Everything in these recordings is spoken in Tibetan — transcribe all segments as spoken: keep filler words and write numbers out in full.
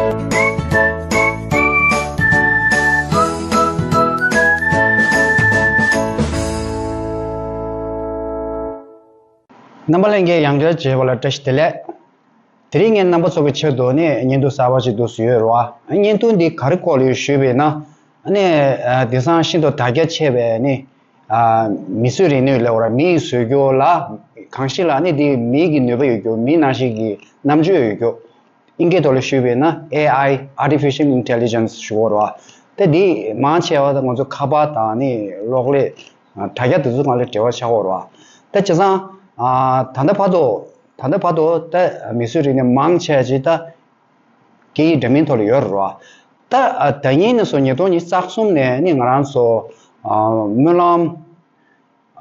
རྣམ་པ་ལྷན་རྒྱས་ཡང་བསྐྱར་མཇལ་བ་ལ་བཀྲ་ཤིས་བདེ་ལེགས། དེ་རིང་ངས་རྣམ་པ་ཚོ་གི་ཆེད་དུ་ནས་བརྙན་ཐུང་གསར་པ་ཞིག་འདུག་སེ་ཡོད་རེད་བ། བརྙན་ཐུང་འདི་ག་རེ་སྐོར་ལ་ཡོད་ཞུས་པས་ན། ཨ་ནི་ཨ་དེང་སང་ཤིན་ཏུ་དར་རྒྱ་ཆེ་བའི་ནི་ཨ་མིས་བཟོས་རིག་ནུས་ལབ་དགོས་རེད། མིས་བཟོས་རྒྱུ་ལ་གང་ཞིག་ལ་ནི་དེ་མིའི་གི་ནུས་པ་ཡོད་རྒྱུ། མིའི་ནང་བཞིན་གྱི་རྣམ་དཔྱོད་ཡོད་རྒྱུ། དབྱིན་སྐད་ཐོག་ལ་ཞུས་པས་ན་ཨེ་ཨའི། Artificial Intelligence ཞུ་དགོས་རེད་བ། ད་འདི་མང་ཆེ་བ་ད་ང་ཚོ་ཁ་པར་དང་ནི་གློག་ཀླད་དྲ་རྒྱ་དེ་ཚོ་སྒང་ལ་འབྲེལ་བ་ཆགས་ཀྱི་ཡོད་རེད་བ། ད་བྱས་ཙང་ཨ་ད་ལྟ་བར་དུ་ད་ལྟ་བར་དུ་ད་མིས་བཟོས་རིག་ནུས་མང་ཆེ་ཅིག་ད་སྐད་ཡིག་འདྲ་མིན་ཐོག་ལ་ཡོད་རེད་བ། ད་ཨ་ཟླ་ཉིན་ནས་བཟུང་ཉིས་སྟོང་ཉི་ཤུ་རྩ་གསུམ་ནས་ནི་ང་རང་ཚོ་ཨ་སྨོན་ལམ་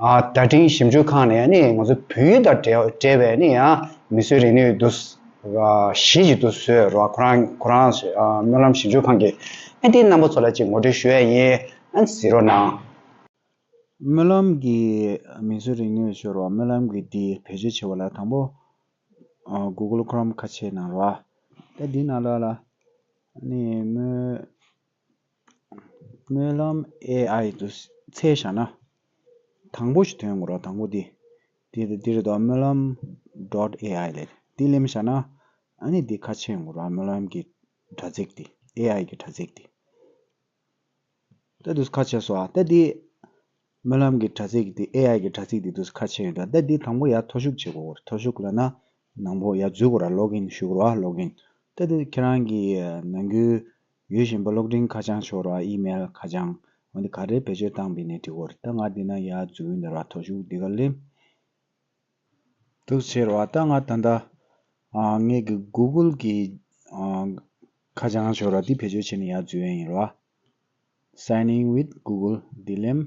ཨ་བརྡ་འཕྲིན་ཞིབ་འཇུག་ཁང་ནས་ནི་ང་ཚོ་བོད་ཡིག་དང་འབྲེལ་འབྲེལ་བའི་ནི་ཡང་མིས་བཟོས་རིག་ནུས་འདུག་ཨ་གཞི་ཞིག་འདུག་བཟོས་རེད་བ། ཁོ་རང་ཁོ་རང་ཨ་སྨོན་ལམ་ཞིབ་འཇུག་ཁང་གིས། ཨ་འདི་རྣམ་པ་ཚོ་ལ་ཅིག་ངོ་སྤྲོད་ཞུ་ཡ་ཡིན། ཨ་གཟིགས་རོགས་གནང་། སྨོན་ལམ་གྱི་མིས་བཟོས་རིག་ནུས་ཞུ་རོགས། སྨོན་ལམ་གྱི་འདི་བེད་སྤྱོད་བྱེད་པ་ལ་དང་པོ་ཨ་Google Chrome ཁ་ཕྱེ་གནང་རོགས། ད་འདི་ནང་ལ་ལ་ནི་སྨོན་སྨོན་ལམ་ཨེ་ཨའི་དུ་བཙལ་བཞག་ན། དང་པོ་ཞིག་ཐོན་དགོས་རེད། དང་པོ་འདི། འདི་འདི་འདི་རེད་དོ། སྨོན་ལམ་dot A I ལབ། འདི་གླེམ་བཞག་ན། ཨ་ནི་འདི་ཁ་ཕྱེ་དགོས་རེད། སྨོན་ལམ་གྱི་དྲ་ཚིགས་འདི། ཨེ་ཨའི་གི་དྲ་ཚིགས་འདི། ད་དུས་ཁ་ཕྱེ་སོང་ཨ། ད་འདི་སྨོན་ལམ་གྱི་དྲ་ཚིགས་འདི། ཨེ་ཨའི་གི་དྲ་ཚིགས་འདི་དུས་ཁ་ཕྱེ་ཡོད་འདྲ། ད་འདི་དང་པོ་ཡར་མཐོ་ཤོས་བྱེད་དགོས་རེད། མཐོ་ཤོས་ལབ་ན་ནང་པོ་ཡར་འཛུལ་དགོས་རེད། ལོག་ཨིན་ཞུ་དགོས་རེད། ལོག་ཨིན། ད་དུས་ཁྱེད་རང་གི་ནང་ཁུལ་ཡོད་བཞིན་པ་གློག་འཕྲིན་ཁ་བྱང་ཤོར་བ། ཨི་མེལ་ཁ་བྱང་འོ་འདི་ག་རེ་བེད་སྤྱོད་བཏང་བས་ནས་འགྲིག་གི་རེད། ད་ང་འདི་ན་ཡར་འཛུལ་ཡིན་ད་ར། མཐོ་ཤོས་འདི་ག་གླེམ། འདུག་བྱས་ར། ད་ང་ད་ལྟ་ཨ་ངེད་ཀྱི་Google གི་ཨ་ཁ་བྱང་ཤོར་བ་འདི་བེད་སྤྱོད་བྱས་ནས་ཡར་འཛུལ་ཡ་ཡིན་ར། Sign in with Google འདི་གླེམ།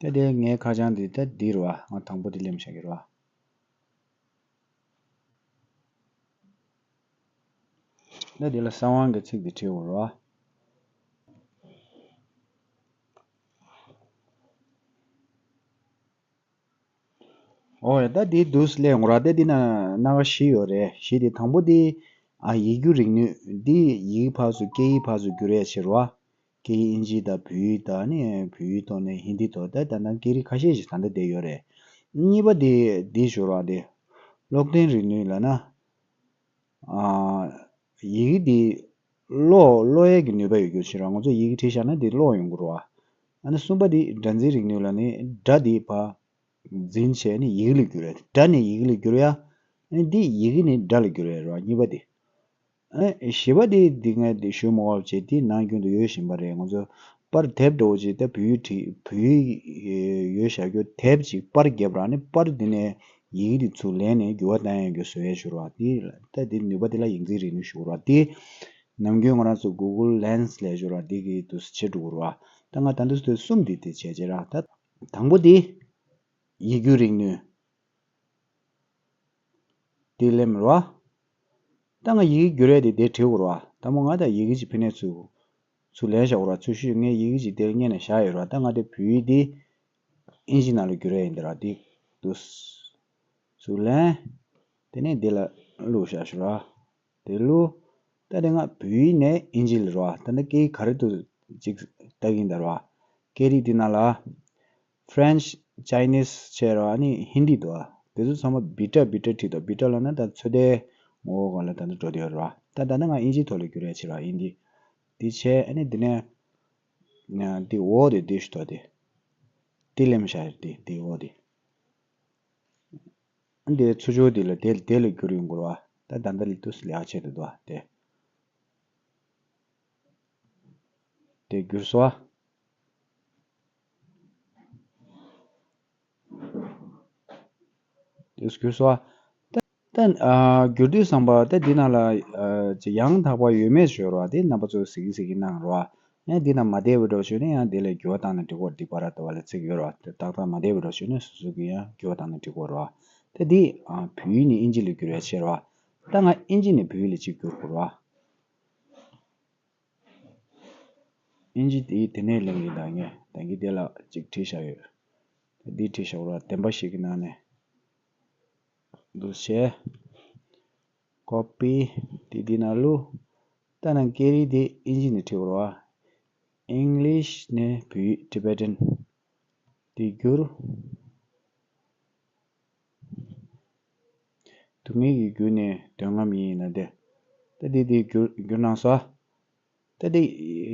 ད་དེ་ངའི་ཁ་བྱང་འདི་ད་འདི་རེད་བ། ང་དང་པོ་འདི་གླེམ་བཞག་གི་རེད་བ། ད་འདི་ལ་གསང་བའི་ཚིག་འདི་བྲིས་དགོས་རེད་བ། ཨོ་ཡ། ད་འདི་འདུག་སེ་སླེབས་ཡོང་ར། ད་འདི་ན་སྣ་ཁ་བཞི་ཡོད་རེད། བཞི་དེ་དང་པོ་འདི་ཨ་ཡིག་སྒྱུར་རིག་ནུས། འདི་ཡི་གེ་ཕར་ཚུར་སྐད་ཡིག་ཕར་ཚུར་བསྒྱུར་ཡ་བྱེད་རེད་བ། སྐད་ཡིག་ཨིན་ཇི་དང་བོད་ཡིག་དང་ནི་བོད་ཡིག་ཐོག་ནས་ཧིན་དི་ཐོག་ད་ད་ལྟ་སྐད་རིགས་ཁ་ཤས་ཤིག་ད་ལྟ་བསྡད་ཡོད་རེད། གཉིས་པ་དེ་འདི་ཞུ་ར། དེ་ཀློག་འདོན་རིག་ནུས་ལབ་ན། ཨ་ཡི་གེ་འདི་ཀློག་ཀློག་ཡས་ཀྱི་ནུས་པ་ཡོད་རྒྱུ་བྱེད་ར། ང་ཚོ་ཡི་གེ་བྲིས་བཞག་ན་འདི་ཀློག་ཡོང་གི་རེད་བ། ཨ་ནི་གསུམ་པ་འདི་སྒྲ་འཛིན་རིག་ནུས་ལབ་ནི་སྒྲ་འདི་ཕར་འཛིན་བྱས་ནས་ཡི་གེ་ལ་བསྒྱུར་ཡ། སྒྲ་ནས་ཡི་གེ་ལ་བསྒྱུར་ཡ། ཨ་ནི་འདི་ཡི་གེ་ནས་སྒྲ་ལ་བསྒྱུར་ཡ་རེད་བ། གཉིས་པ་འདི། ཨ་ནི་བཞི་པ་འདི་འདི་ངས་འདི་ཞུ་མ་དགོས་པ་བྱས། འདི་ནམ་རྒྱུན་དུ་ཡོད་བཞིན་པ་རེད། ང་ཚོ་པར་དེབ་འདྲ་བོ་ཅིག་ད་བོད་ཡིག་བྲིས་བོད་ཡིག་ཡོད་བཞག་རྒྱུ་དེབ་ཅིག་པར་བརྒྱབ་ར། ཨ་ནི་པར་འདི་ནས་ཡི་གེ་འདི་ཚུར་ལེན་ནས་འགྱུར་བ་བཏང་ཡ་རྒྱུ་བཟོ་ཡ་ཞུ་ར་བ། འདི་ད་འདི་ནུས་པ་འདི་ལ་ཡིག་འཛིན་རིག་ནུས་ཞུ་ར་བ། འདི་ནམ་རྒྱུན་ང་རང་ཚོ་Google Lens ལབ་ཞུ་ར་བ། འདི་གི་དུས་བྱེད་འགྲོ་གི་རེད་བ། ད་ང་ད་འདི་ཚོ་གསུམ་འདི་དེ་བྱས་བྱས་ར། ད་དང་པོ་འདི་ཡིག་སྒྱུར་རིག་ནུས། དེ་ལེན་རོ། ད་ང་ཡི་གེ་བསྒྱུར་ཡས་དེ་དེ་བྲིས་དགོས་རོ། ད་མོ་ང་ད་ཡི་གེ་ཅིག་ཕི་ནས་ཚུར་ཚུར་ལེན་བཞག་རོ། ཚུར་ཤོད། ངས་ཡི་གེ་ཅིག་དེར་སྔོན་ནས་བཞག་ཡོད་རོ། ད་ང་དེ་བོད་ཡིག་དེ་ཨིན་ཇི་ནང་ལ་བསྒྱུར་ཡས་ཡིན་ད་ར། དེ་དུས་ཚུར་ལེན། དེ་ནས་དེ་ལ་བླུགས་བཞག་ཞུ་ར། དེ་བླུགས། ད་དེ་ང་བོད་ཡིག་ནས་ཨིན་ཇི་ལ་རོ། ད་ནི་སྐད་ཡིག་ག་རེ་དུ་ཅིག་ལྟ་གིན་ད་རོ། སྐད་རིགས་དེ་ནང་ལ། French, Chinese བྱས་རོ། ཨ་ནི་ཧིན་དི་འདུག་ཨ། དེ་ཚོ་ཚང་མ་བི་ཊ་བི་ཊ་བྲིས་འདུག་བི་ཊ་ལབ་ན་ད་ཚོད་ལྟའི་ངོ་བོ་སྒང་ལ་ད་ནི་འགྲོ་བསྡད་ཡོད་རེད་བ། ད་ད་ནི་ང་ཨིན་ཇིའི་ཐོག་ལ་བསྒྱུར་ཡ་བྱེད་རོ། ཨིན་ཇི། འདི་བྱས། ཨ་ནི་འདི་ནས་འདི་འོག་དེ་འདི་ཞུ་དོ། དེ་དེ་ལེམ་ཤ་ཡར་དེ་དེ་འོག་དེ། ཨ་འདི་ཚུར་ཕྱོགས་དེ་ལ་དེ་དེ་ལ་བསྒྱུར་ཡོང་དགོས་རེད་བ། ད་ད་འདི་ལ་དུས་ལེགས་ཆེད་དུ་འདུག་ཨ། དེ་དེ་བསྒྱུར་སོང་ཨ། དེ་བསྒྱུར་སོང་ཨ། ད་ད་ཨ་བསྒྱུར་དུས་ཙམ་པ་ད་འདི་ནང་ལ་ཨ་ཅིག་ཡང་དག་པ་ཡོད་མེད་ཤོད་རོགས། དེ་རྣམ་པ་ཚོས་གཟིགས་གཟིགས་གནང་རོགས། ཡང་འདི་ནང་མ་བདེ་བའི་འགྲོ་ཤོད་ནས་ཡང་འདི་ལ་འགྱུར་བ་བཏང་ནས་འགྲིག་གོ། འདི་པ་ར་ལྟ་བ་ལ་ཚིག་ཡོད་རོགས། དེ་ཏག་ཏག་མ་བདེ་བའི་འགྲོ་ཤོད་ནས་སོ་སོ་གི་ཡང་འགྱུར་བ་བཏང་ནས་འགྲིག་གོ་རོགས། ད་འདི་ཨ་བོད་ཡིག་ནས་ཨིན་ཇི་ལ་བསྒྱུར་ཡ་བྱེད་རོགས། ད་ང་ཨིན་ཇི་ནས་བོད་ཡིག་ལ་ཅིག་བསྒྱུར་དགོས་རོགས། ཨིན་ཇི་དེ་དེ་ནས་ལེན་གྱི་ད་ངས་ད་གིན་དེ་ལ་ཅིག་བྲིས་བཞག་ཡོད། ད་འདི་བྲིས་བཞག་རོགས། བདེན་པ་ཞིག་གི་ནང་ནས། འདུག་བྱས། ཀོ་པི། དེ་འདི་ནང་བླུགས། ད་ནང་སྐད་རིགས་དེ་ཨིན་ཇི་ནས་བྲིས་པ་རེད་བ། English ནས་བོད་ཡིག་Tibetan དེ་བསྒྱུར། དུ་མིག་གིས་བསྒྱུར་ནས་འདོན་ངམ་ཡིན་ན་དེ། ད་འདི་འདི་བསྒྱུར་བསྒྱུར་གནང་སོང་། ད་འདི་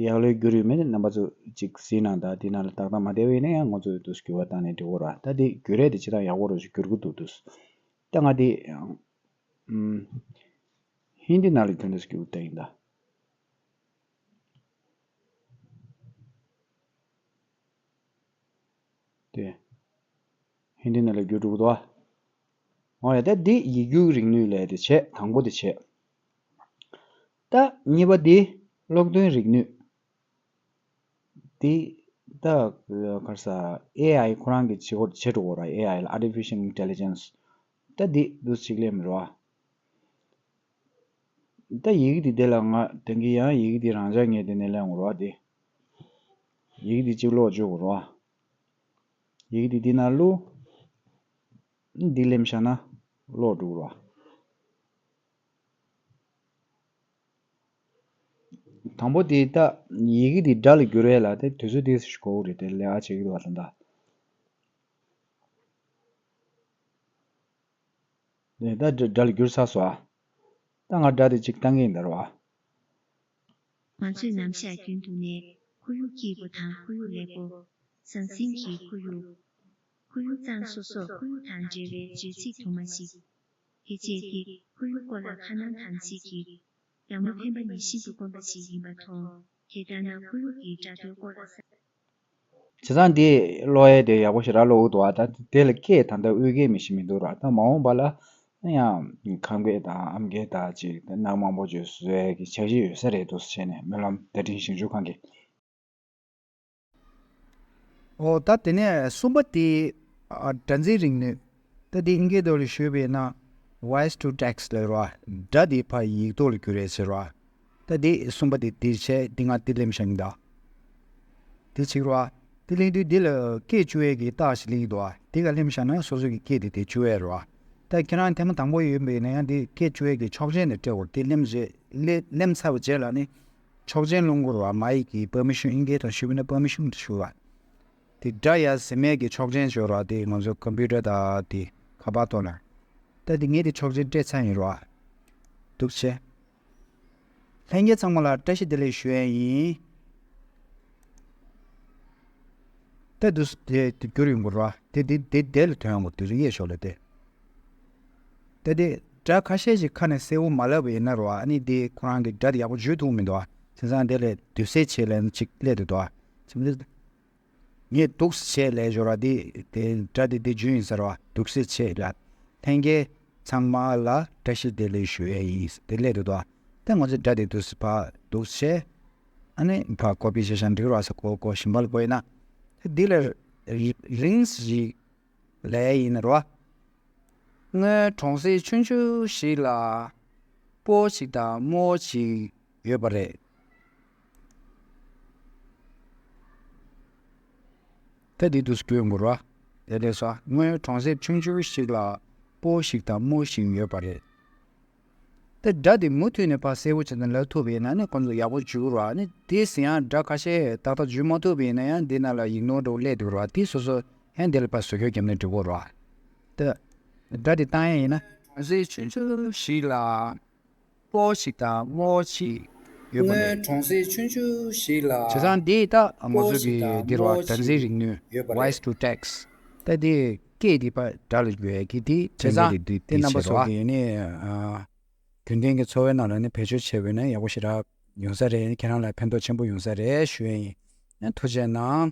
ཡག་ལོས་བསྒྱུར་ཡོད་མེད་རྣམ་པ་ཚོ་ཅིག་གཟིགས་གནང་དང་། འདི་ནང་ལ་ཏག་ཏག་མ་བསྡད་པ་ཡིན་ན་ཡང་ང་ཚོས་འདུག་བསྒྱུར་བ་བཏང་ནས་འགྲིག་གི་རེད། ད་འདི་བསྒྱུར་ཡས་དེ་ཇི་ལྟར་ཡག་པོ་རུ་ཞིག་བསྒྱུར་གི་འདུག་འདུག་ད་ང་འདི་ཨམ། ཧིན་དི་ནང་ལ་བསྒྱུར་ནས་བསྒྱུར་བཏང་ཡིན་ད། དེ། ཧིན་དི་ནང་ལ་བསྒྱུར་འགྲོ་གི་འདུག་ཨ། འོ་ཡ། ད་འདི་ཡིག་རྒྱུགས་རིག་ནུས་ལས་དེ་བྱས། དང་པོ་དེ་བྱས། ད་གཉིས་པ་འདི་ཀློག་འདོན་རིག་ནུས། འདི་ད་ག་རེ་ཟ། ཨེ་ཨའི་ཁོ་རང་གི་བྱེད་སྒོ་བྱེད་འགྲོ་གི་རེད། ཨེ་ཨའི་ལ། Artificial Intelligence། ད་འདི་འདུག་ཅིག་ལེན་རོགས། ད་ཡི་གེ་འདི་དེ་ལ་ང་དེང་གི་ཡང་ཡི་གེ་འདི་རང་འཇགས་ངས་དེ་ནས་ལེན་དགོས་རེད་བ། དེ་ཡི་གེ་འདི་གཅིག་ཀློག་བཅུག་དགོས་རེད་བ། ཡི་གེ་འདི་འདི་ནང་བླུགས། འདི་ལེན་བཞག་ན་ཀློག་འགྲོ་གི་རེད་བ། དང་པོ་དེ་ད་ཡི་གེ་འདི་སྒྲ་ལ་བསྒྱུར་ཡས་ལ་དེ་དུས་ཚོད་དེ་འགོར་གི་རེད། དེ་ལས་ཨ་བྱེད་ཀྱི་འདུག་བ་ད་ལྟ། དེ་ད་སྒྲ་ལ་བསྒྱུར་ཚར་སོང་ཨ། ད་ང་སྒྲ་དེ་གཅིག་བཏང་གི་ཡིན་ད་རོ་ཨ། ང་ཚོས་ནམ་ཞག་རྒྱུན་དུ་ནས་ཁོར་ཡུག་སྐྱིད་པོ་དང་ཁོར་ཡུག་ལེགས་པོ། ཟང་ཟིང་གི་ཁོར་ཡུག་ཁོར་ཡུག་གཙང་བཟོ་སོགས་ཁོར་ཡུག་དང་འབྲེལ་བའི་བརྗོད་ཚིག་དུ་མ་ཞིག་དེ་རྗེས་ཀྱི་ཁོར་ཡུག་སྐོར་ལ་ཁ་སྣོན་དམ་ཚིག་གིས་ཡང་མོ་ཕན་པ་ནི་ཤིན་ཏུ་དཀོན་པ་ཞིག་ཡིན་པ་མཐོང་། དེ་ལྟར་ན་ཁོར་ཡུག་གི་འདྲ་དོན་སྐོར་ལ་བསམ། བྱས་ཙང་འདི་ཀློག་ཡས་དེ་ཡག་པོ་ཞེ་དྲག་ཀློག་འོས་འདུག་ཨ། ད་དེ་ལ་སྐད་ད་ལྟ་དབུས་སྐད་མི་ཤེས་མི་འདུག་ར། ད་མ་འོངས་པ་ལ་ཡང་ཁམས་སྐད་དང་ཨམ་སྐད་དང་ཅིག་ནང་མང་པོ་བརྗོད་བཟོ་ཡས་ཀྱི་འཆར་གཞི་ཡོད་ས་རེད་འདུག་བྱས་ནས་སྨོན་ལམ་བརྡ་འཕྲིན་ཞིབ་འཇུག་ཁང་གིས། ཨོ། ད་དེ་ནས་གསུམ་པ་དེ་ཨ། སྒྲ་འཛིན་རིག་ནུས། ད་དེ་ཨིན་སྐད་ཐོག་ལ་ཞུས་པས་ན་Voice to Text ལབ་ར། སྒྲ་དེ་ཕར་ཡིག་ཐོག་ལ་བསྒྱུར་ཡས་ཟེར་ར། ད་དེ་གསུམ་པ་དེ་དེ་བྱས། དེ་ང་དེ་ལེན་བཞག་ཡིན་ད། དེ་གཅིག་ར། དེ་ལེན་དུས་དེ་ལ་སྐད་བཅུག་ཡས་ཀྱི་རྟགས་ཤིག་སླེབས་ཀྱི་འདུག་ཨ། དེ་ག་ལེན་བཞག་ན་སོ་སོ་གི་སྐད་དེ་དེ་བཅུག་ཡས་ར། ད་ཁྱེད་རང་ཐེངས་མ་དང་པོ་ཡིན་པས་ན་ཡང་དེ་སྐད་བཅུག་ཡས་ཀྱི་ཆོག་མཆན་དེ་སྤྲད་དགོས། དེ་ལེན་རྗེས་ལེ་ལེན་ཚར་བའི་རྗེས་ལ་ནི་ཆོག་མཆན་སློང་དགོས་ར། མའིག་གི་པར་མི་ཤོན། ཨིན་སྐད་ཐོག་ཞུས་པ་ན་པར་མི་ཤོན་དེ་ཞུ་བ། དེ་སྒྲ་ཡར་འཛིན་མཁན་གྱི་ཆོག་མཆན་ཞུ་ར། དེ་ང་ཚོ་ཀམ་པུ་ཊར་དང་དེ་ཁ་པར་ཐོག་ལ། ད་དེ་ངས་དེ་ཆོག་མཆན་སྤྲད་ཚར་ཡིན་ར། འདུག་བྱས། ལྷན་རྒྱས་ཚང་མ་ལ་བཀྲ་ཤིས་བདེ་ལེགས་ཞུ་ཡས་ཡིན། ད་དུས་དེ་དེ་བསྒྱུར་ཡོང་དགོས་ར། དེ་དེ་དེ་དེ་ལ་ཐོན་ཡོང་དགོས། དེ་ཚོ་གཡས་ཕྱོགས་ལ་དེ། ད་དེ་སྒྲ་ཁ་ཤས་ཤིག་ཁ་ནས་གསལ་བོ་མ་ལབ་པ་ཡིན་ན་ར། ཨ་ནི་དེ་ཁོ་རང་གི་སྒྲ་དེ་ཡག་པོ་བརྗོད་ཐུབ་མི་འདུག་ཨ། བྱས་ཙང་དེ་ལས་དུས་ཚོད་ཆེད་ལ་ཅིག་སླེབས་འདུག་ཨ། ངས་འདུག་སེ་བྱས་ལབ་ཞོར་ར། དེ་དེ་སྒྲ་དེ་དེ་བརྗོད་ཡིན་ཟེར་བ། འདུག་སེ་བྱས་ལ། ལྷན་རྒྱས་ཚང་མ་ལ་བཀྲ་ཤིས་བདེ་ལེགས་ཞུ་ཡས་ཡིན། དེ་སླེབས་འདུག་དོ། དེ་ང་ཚོས་སྒྲ་དེ་འདུག་སེ་ཕར་འདུག་སེ་བྱས། ཨ་ནི་ཕར་ཀོ་པི་བྱས་བཞག་འགྲིག་ར་ས། ཀོ་ཀོ་ཞིམ་པ་ལ་ཀོ་ཡིན་ན། དེ་འདི་ལ་རིང་ཞིག་ལབ་ཡིན་རོ། སྔོན་གྲོང་གསེབ་ཆུང་ཆུང་ཞིག་ལ་སྤོ་བོ་ཞིག་དང་རྨོ་བོ་ཞིག་ཡོད་པ་རེད། ད་འདི་འདུག་སེ་བསྒྱུར་ཡོང་དགོས་རོ། དེ་ལས་སོ། སྔོན་གྲོང་གསེབ་ཆུང་ཆུང་ཞིག་ལ་སྤོ་བོ་ཞིག་དང་རྨོ་བོ་ཞིག་ཡོད་པ་རེད། ད་སྒྲ་དེ་མུ་མཐུད་ནས་ཕར་གསལ་བོ་བྱས་ནས་ལབ་ཐུབ་པ་ཡིན་ན་ནི་ཁོང་ཚོ་ཡག་པོ་འཇུག་རོགས། ཨ་ནི་དེ་ཟིན་ཡང་སྒྲ་ཁ་ཤས་ཏག་ཏག་འཇུག་མ་ཐུབ་པ་ཡིན་ན་ཡང་འདི་ནང་ལ་ཡིག་ནོར་འདྲ་བོ་སླེབས་འདུག་རོགས། དེ་སོ་སོ་ཧན་དེ་ལ་ཕར་བཟོ་བཅོས་བརྒྱབ་ནས་འགྲིག་གོ་རོགས། ད་སྒྲ་དེ་བཏང་ཡས་ཡིན་ན། གྲོང་གསེབ་ཆུང་ཆུང་ཞིག་ལ་སྤོ་བོ་ཞིག་དང་རྨོ་བོ་ཞིག་ཡོད་པ་རེད། སྔོན་གྲོང་གསེབ་ཆུང་ཆུང་ཞིག་ལ། བྱས་ཙང་འདི་ད་ང་ཚོ་གི་འདི་རོགས། སྒྲ་འཛིན་རིག་ནུས། Voice to Text། ད་འདི་སྐད་འདི་ཕར་སྒྲ་ལ་བསྒྱུར་ཡས་ཀྱི་འདི་བྱས་ཙང་འདི་འདི་རྣམ་པ་ཚོ་གི་ནི་ཨ། རྒྱུན་ལྡན་གྱི་འཚོ་བའི་ནང་ལ་ནི་བེད་སྤྱོད་བྱས་པ་ཡིན་ན་ཡག་པོ་ཞེ་དྲག་ཡོང་ས་རེད། ཁྱེད་རང་ལ་ཕན་ཐོགས་ཆེན་པོ་ཡོང་ས་རེད་ཞུ་ཡས་ཡིན། ཐུགས་རྗེ་གནང་།